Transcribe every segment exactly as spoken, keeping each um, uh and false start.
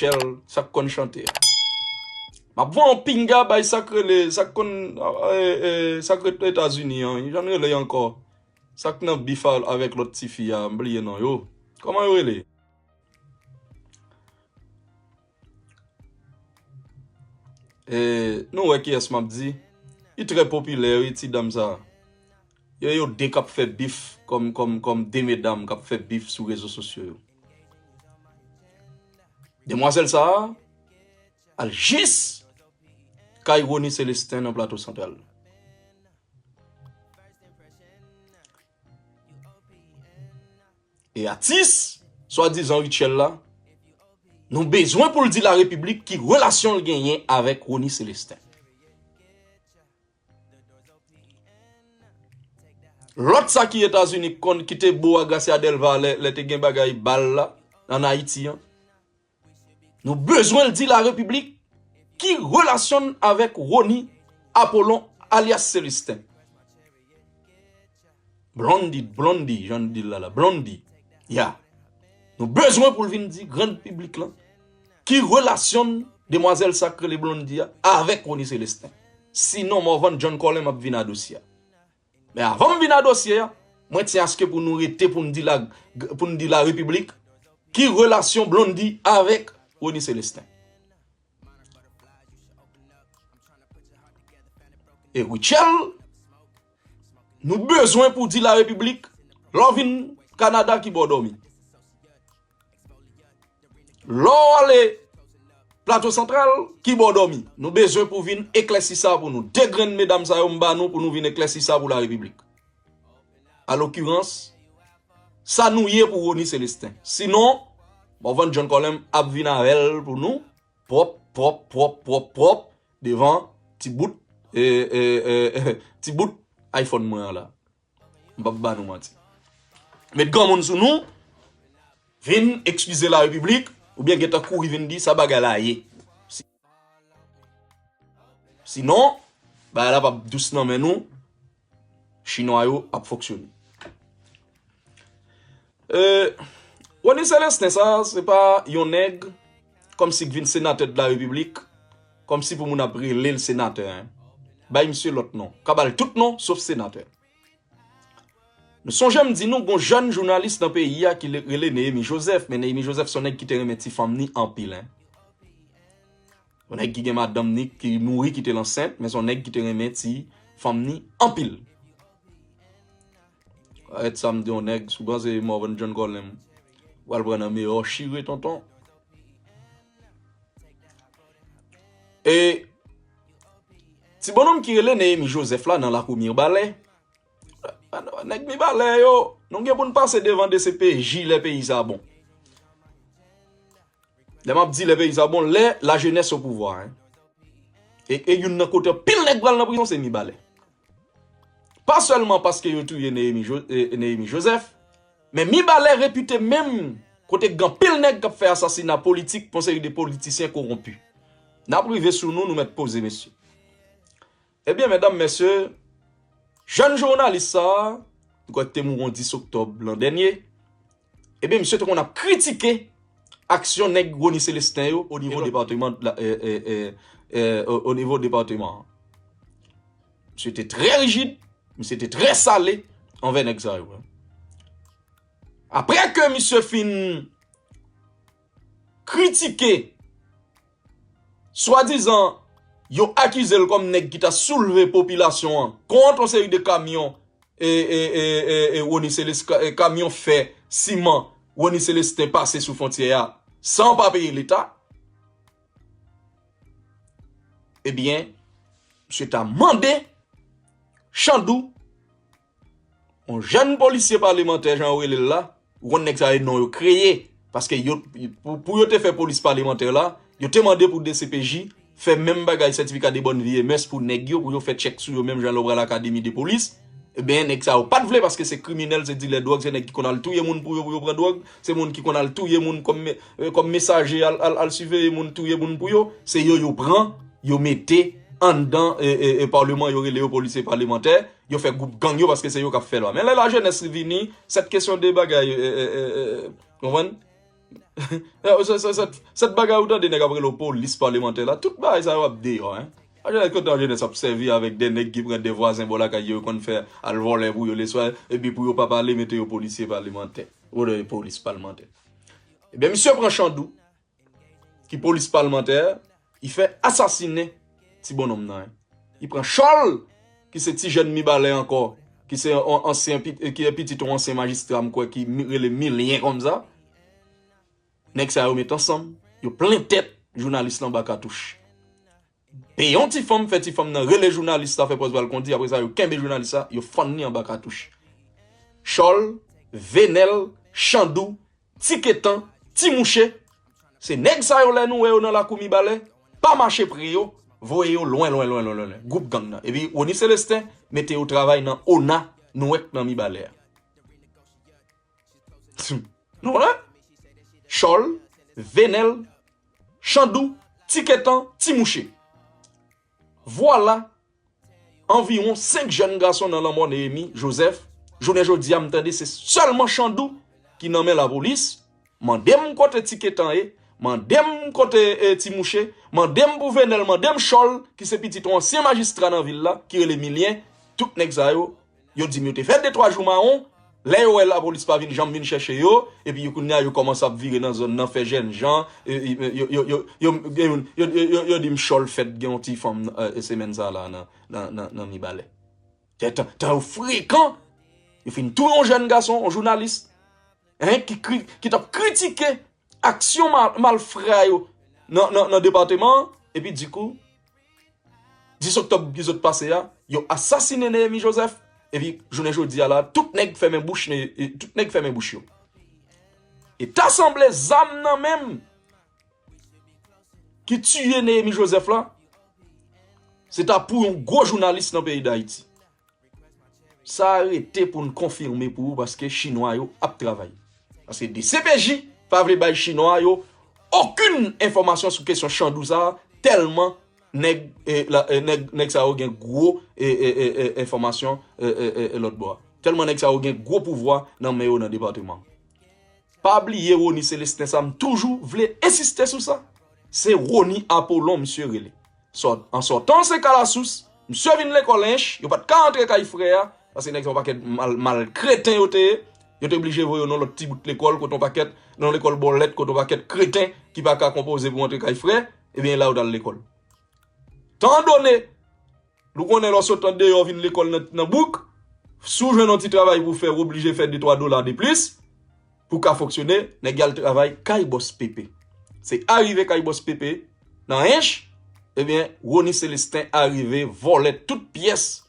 Rachel, sa k konn chante a. M ap voye yon pinga bay sa k rele, sa k konn, eh, eh, sa k rele Etazini an, jan rele ankò. Sa k nan bif a, avèk lòt tifi a, m bliye non yo. Kòman yo rele? Eh, nou wè kiyès m ap di. Li trè popilè, wi, ti dam sa. Yo, yo de k ap fè bif kòm, kòm, kòm de medam k ap fè bif sou rezo sosyo yo. Demwazèl sa a al jis kay Rony Celestin nan Plato Santral. E atis, swadizan Rachel la, nou bezwen pou l di larepiblik ki relasyon l genyen avèk Rony Celestin. Lòt sa ki Etazini konn kite bo a Gracia Delva lè, lè te gen bagay bal la, ann Ayiti an. Nou bezwen l di larepiblik ki relasyon n avèk Rony Apollon alyas Celestin. Blondy, Blondy, jan n di l la la, Blondy. Ya. Nou bezwen pou l vin di gran piblik lan ki relasyon demwazèl sa k rele Blondy a avèk Rony Celestin. Sinon, Morvan John Colem ap vin a dosye a. Men avan m vin a dosye a, mwen tyen aske pou nou rete pou n di la, pou n di larepiblik ki relasyon Blondy avèk Rony Celestin. E Rachel, nou bezwen pou di larepiblik, lè w vin Kanada ki bò w dòmi. Lè w ale Plato Santral, ki bò w dòmi. Nou bezwen pou vin eklèsi sa pou nou. De grenn medam sa yo m ba nou pou nou vin eklèsi sa pou larepiblik. Alokirans, sa nou ye pou Rony Celestin. Sinon, Morvan John Colem ap vin avè l pou nou, pwòp, pwòp, pwòp, pwòp, pwòp, devan ti bout, e, e, e, e, ti bout iPhone mwen an la. M p ap ba nou manti. Met granmoun sou nou, vin eskize larepiblik, oubyen gentan kouri vin di sa bagay la ye. Si-, sinon, bagay la p ap dous nan men nou, chinwa yo ap fonksyone. E, Rony Celestin sa, se pa yon nèg kòmsi k vin senatè de la repiblik, kòmsi pou moun ap rele l senatè, en. Bay misye lòt non. Ka ba l tout non, sof senatè. Nou sonje m di nou, gon jèn jounalis nan peyi a ki le-, rele Néhémy Joseph, men Néhémy Joseph se yon nèg ki te renmen ti fanm ni anpil, en. Yon nèg ki gen madanm ni ki mouri, kite l ansent, men se yon nèg ki te renmen ti fanm ni anpil. Arèt sa m di yon nèg, si w panse Morvan John Colem pral pran nan meyò chire tonton. E ti bonnonm ki rele Néhémy Joseph la nan lakou Mibalè, nèg Mibalè yo, nou gen pou n pase devan D C P J lè peyi sa bon. Lè m ap di lè peyi sa bon, lè lajenès o pouvwa, en. E, e youn nan kote anpil nèg pral nan prizon, se Mibalè. Pa sèlman paske yo touye Néhémy Jo-, e, Néhémy Joseph, men Mibalè repite menm kote gen anpil nèg k ap fè asasina politik, pou yon seri de politisyen kowonpi. N ap rive sou nou, nou mèt poze, mesye. Ebyen, medam, mesye, jèn jounalis sa a, nou kwè ki te mouri yon dis oktòb lan dènye, ebyen, misye te konn ap kritike aksyon nèg Rony Celestin yo o nivo depatman, la, e, e, e, e, o, o nivo depatman an. Misye te trè rijid, misye te trè sale anvè nèg sa yo. Apre ke misye fin kritike, swadizan, yo akize l kòm nèg ki ta soulve popilasyon an kont yon seri de kamyon, e, e, e, e, e Rony Celes-, ka-, e, kamyon fè, siman, Rony Celestin pase sou fwontyè a san pa peye Leta. Ebyen, misye ta mande Chandou, yon jèn polisye palemantè, jan yo rele l la, ou konn nèg sa yo non yo kreye, paske yo, pou, pou yo te fè polis palemantè la, yo te mande pou D C P J fè menm bagay sètifika de bòn vi e mès pou nèg yo, pou yo fè tchèk sou yo menm jan lè w pral akademi de polis. Ebyen, nèg sa yo pa t vle paske se kriminèl, se dilè dwòg, se nèg ki konn al touye moun pou yo, pou yo pran dwòg, se moun ki konn al touye moun kòm me-, e, kòm mesaje, al, al, al siveye moun, touye moun pou yo, se yo yo pran, yo mete anndan, e, e, e, palman, yo rele yo polisye palemantè, yo fè gwoup gang yo paske se yo k ap fè lwa. Men lè lajenès vini, sèt kesyon de bagay, e, e, e, e, konprann? Sèt bagay ou tande nèg ap rele w polis palemantè la, tout bagay sa yo ap deyò, en. Anjènès, kote anjènès ap sèvi avèk de nèg ki pran de vwazen bò lakay yo, yo konn fè al vòlè pou yo leswa, epi pou yo pa pale, mete yo polisye palemantè. Ou de polis palemantè. Ebyen, misye pran Chandou, ki polis palemantè, li fè asasinen ti bonnonm nan, en. Li pran Chòl, ki se ti jèn Mibalè ankò, ki se yon ansyen, ki pitit yon ansyen majistra, m kwè, ki rele Milyen konsa. Nèg sa yo met ansanm, yo plen tèt jounalis lan anba katouch. Peye yon ti fanm, fè ti fanm nan rele jounalis la, fè pòz pral kondi, apre sa yo kenbe jounalis la, yo fann li anba katouch. Chòl, Venèl, Chandou, Ti Ketan, Ti Mouche, se nèg sa yo lè nou wè yo nan lakou Mibalè, pa mache pre yo, voye yo lwen, lwen, lwen, lwen, lwen, lwen. Gwoup gang nan. Epi Rony Célestin mete yo travay nan ona, nou wè k nan Mibalè a. Nou wè? Chòl, Venèl, Chandou, Ti Ketan, Ti Mouche. Vwala anviwon senk jèn gason nan lanmò Neyemi Joseph. Jounen jodi a, m tande se sèlman Chandou ki nan men lapolis. Mande m kote Ti Ketan ye, mande m kote, e, Ti Mouche, mande m pou Venèl, mande m Chòl, ki se pitit yon ansyen majistra nan vil la, ki rele Milyen. Tout nèg sa yo, yo di m yo te fè de twa jou mawon. Lè yo wè lapolis pa vin janm vin chèche yo, epi yo kounye a yo kòmanse ap vire nan zòn nan, fè jènjan, e, e, yo, yo, yo, yo, gen youn, yo, yo, yo, yo di m Chòl fèt gen yon ti fanm, e, semèn sa la nan, nan, nan, nan Mibalè. Tan, tan, tan yo frekan, yo fin touye yon jèn gason, yon jounalis, en, ki kri-, ki t ap kritike aksyon mal-, malfra yo nan, nan, nan depatman an, epi dikou, dis oktòb ki sot pase a, yo asasinen Neyemi Joseph, epi jounen jodi a la, tout nèg fèmen bouch, e, tout nèg fèmen bouch yo. E ta sanble zam nan menm ki tiye Neyemi Joseph la, se ta pou yon gwo jounalis nan peyi Dayiti. Sa a rete pou n konfime pou ou, paske chinwa yo ap travay. Paske D C P J pa vle bay chinwa yo okenn enfòmasyon sou kesyon Chandou sa a, tèlman nèg, e, la, e, nèg, nèg sa yo gen gwo, e, e, e, e, enfòmasyon, e, e, e, e, lòt bò a. Tèlman nèg sa yo gen gwo pouvwa nan men yo nan depatman. Pa bliye Rony Célestin sa, m toujou vle ensiste sou sa. Se Rony Apollon misye rele. Sòt, an sòtan se Kalasous, misye vin lekòl Ench, yo pa t ka antre kay frè a, paske nèg sa yon pakèt mal, mal kreten yo te ye. Yo te oblije voye yo nan lòt ti bout lekòl, kote yon pakèt, nan lekòl bòlèt, kote yon pakèt kreten ki pa ka konpoze pou antre kay frè, ebyen, la yo t al lekòl. Tan done, nou konnen lè w sot andeyò vin lekòl nan, nan bouk, si w jwenn yon ti travay pou w fè, w oblije fè de twa dola de plis pou w ka fonksyone, nèg y al travay kay bòs Pepe. Se arive kay bòs Pepe, nan Ench, ebyen, Rony Célestin arive vòlè tout pyès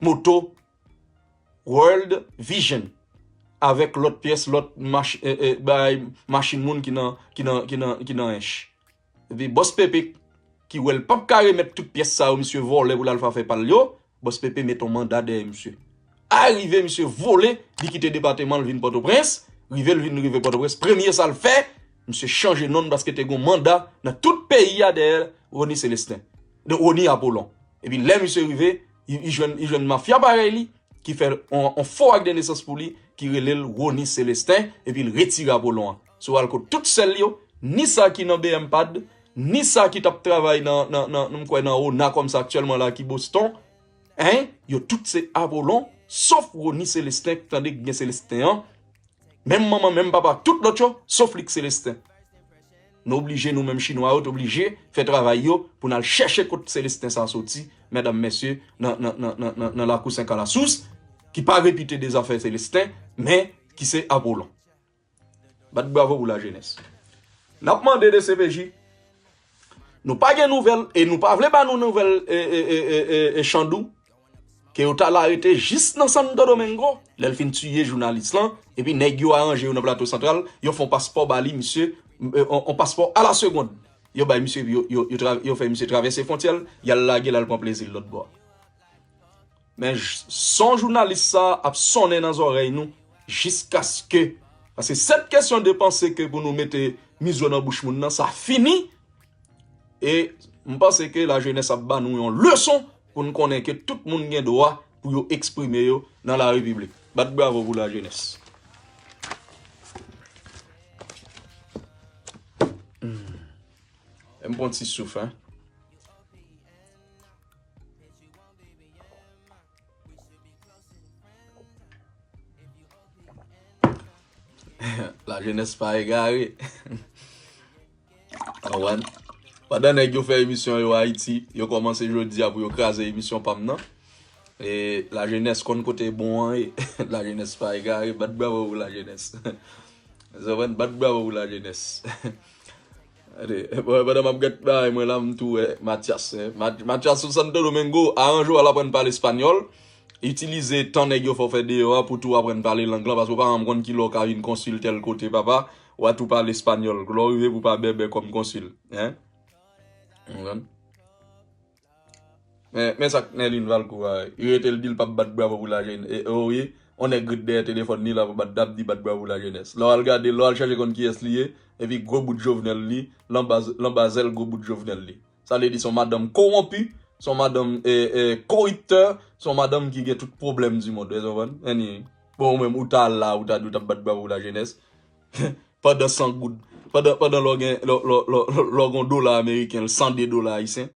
moto World Vision avèk lòt pyès, lòt mach-, e, e, bay machin moun ki nan, ki nan, ki nan, ki nan Ench. Epi bòs Pepe, ki wè l p ap ka remèt tout pyès sa yo misye vòlè pou l al fè pa l yo, bòs Pepe met yon manda dèyè misye. Arive misye vole, li kite depatman l vin Pòtoprens, rive l vin rive Pòtoprens, premye sa l fè, misye chanje non l paske te gen yon manda nan tout peyi a dèyè Rony Célestin, de Rony Apollon. Epi lè misye rive, li, li jwenn, li jwenn mafya parèy li, ki fè on, on fo ak de nesans pou li, ki rele l Rony Célestin, epi l retire Apollon an. Si w al kot tout sèl yo, ni sa ki nan B M pad, ni sa ki t ap travay nan, nan, nan, m kwè nan ona kòmsa aktyèlman la ki Boston, en, yo tout se Apollon, sof Rony Célestin, tande k gen Célestin an, menm manman, menm papa, tout lòt yo, sof li k Célestin. Nou oblije, nou menm chinwa yo, t oblije fè travay yo pou n al chèche kot Célestin sa soti, medam, mesye, nan, nan, nan, nan, nan, nan lakou Sen Kalasous, ki pa repite de zafè Célestin, men ki se Apollon. Bat bravo pou lajenès. N ap mande D C P J, nou pa gen nouvèl, e nou pa vle ba nou nouvèl, e, e, e, e, e, e Chandou, ke yo t al arete jis nan Santo Domingo, lè l fin tiye jounalis lan, epi nèg yo aranje yo nan Plato Santral, yo fè yon paspò ba li, misye, e, yon, yon paspò a la segond. Yo bay misye, yo, yo, yo tra-, yo fè misye travèse fwontyè l, y al lage l al pran plezi l lòt bò a. Men j-, son jounalis sa ap sonnen nan zòrèy nou jiskaske, paske cette question de penser que pou nou mete mizo nan bouch moun nan, sa fini. E m panse ke lajenès ap ba nou yon leson pou n konnen ke tout moun gen dwa pou yo eksprime yo nan larepiblik. Bat bravo pou lajenès. M pran ti souf, hein. Lajenès pa egare. Konprann? Pandan nèg yo fè emisyon yo Ayiti, yo kòmanse jodi a pou yo kraze emisyon pa m nan. E lajenès konn kote bon an ye. Lajenès pa egare, bat bravo pou lajenès. Ou konprann? Bat bravo pou lajenès. Gade, pandan m ap gad bagay mwen la, m tou wè Mathias, hein. Ma- Mathias sou Santo Domingo, aranje w al aprann pale espanyòl. Itilize tan nèg yo fè w fè deyò a pou tou aprann pale lang lan, paske w pa janm konn ki lè w ka vin konsil tèl kote, papa. W a tou pale espanyòl. Lè w rive pou w pa bèbè kòm konsil, hein. Ou konprann? Men, men sa k Nerline Valcourt a, li rete l di l p ap bat bravo pou lajenès. E, o wi, on nèg ret dèyè telefòn li la pou bat, ap di bat bravo pou lajenès. Lè w al gade, lè w al chèche konn kiyès li ye, epi gwo bout Jovenel li, lanbaz, lanbazèl gwo bout Jovenel li. Sa vle di se yon madanm kowonpi, se yon madanm, e, e, koriptè, se yon madanm ki gen tout pwoblèm di mond, ou konprann? Anyway, bon, ou menm, ou ta la, ou ta di w t ap bat bravo pou lajenès. Pandan san goud, pandan, pandan lè w gen, lè, lè, lè, lè w gen yon dola ameriken, san de dola ayisyen,